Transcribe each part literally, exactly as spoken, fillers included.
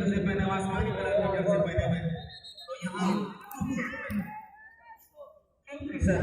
से पहनावा, आसमानी कलर में जैसे पहने हुए। तो यहाँ सर,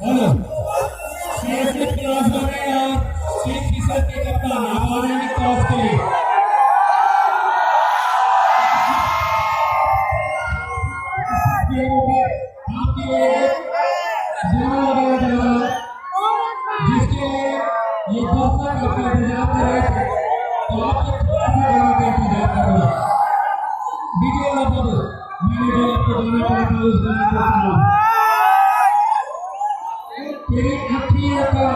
हेलो, कैसे क्लास हो रहे हैं आप? किस किस्म के कप्तान आप आ रहे हैं टॉस के लिए? आपके लिए गाना लगाया जा रहा है, जिसके लिए ये दर्शक अपने इंतजार कर रहे थे, तो आपको थोड़ा सा गाना का इंतजार कर रहा है। डीजे वाला बाबू, मैंने जो आपको गाना कहा था, उस गाने को सुनाओ। तेरी अखियों का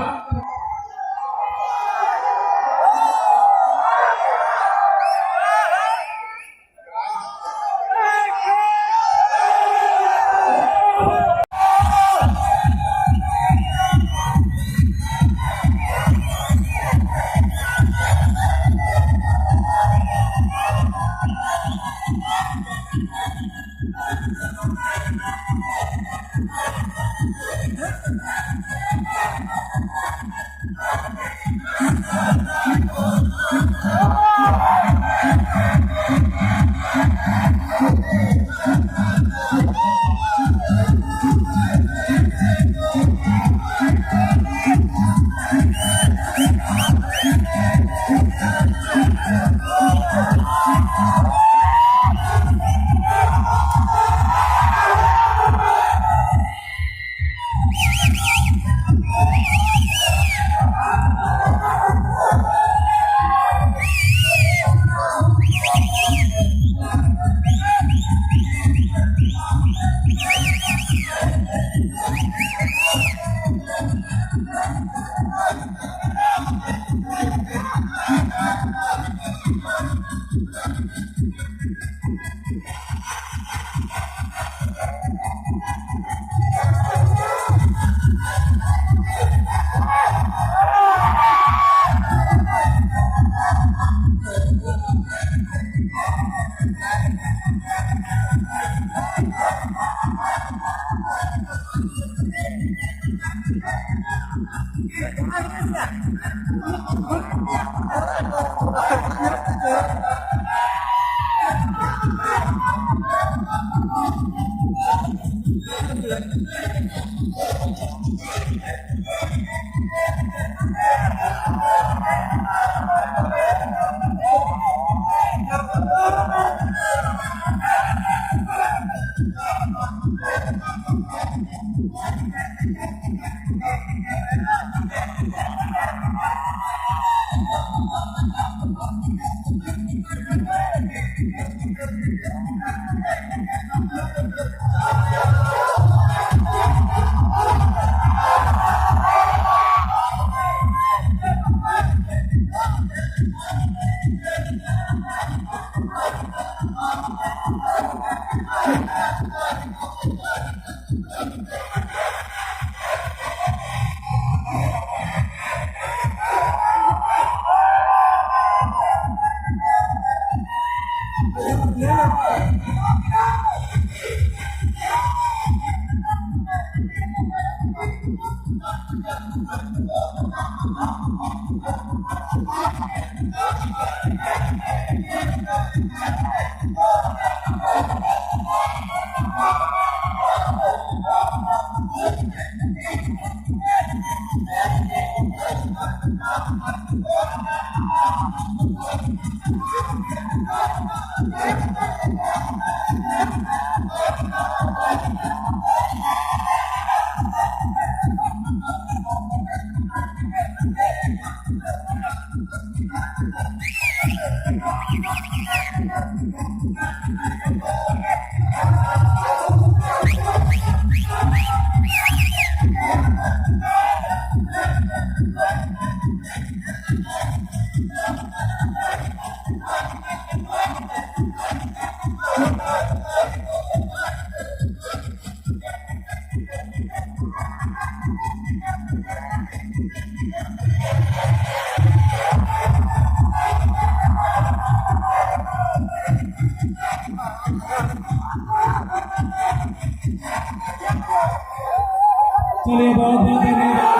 चलिए, बहुत बहुत धन्यवाद।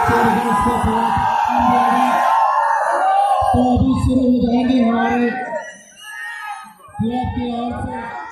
तो अभी शुरू हो जाएंगे हमारे क्लब की ओर से।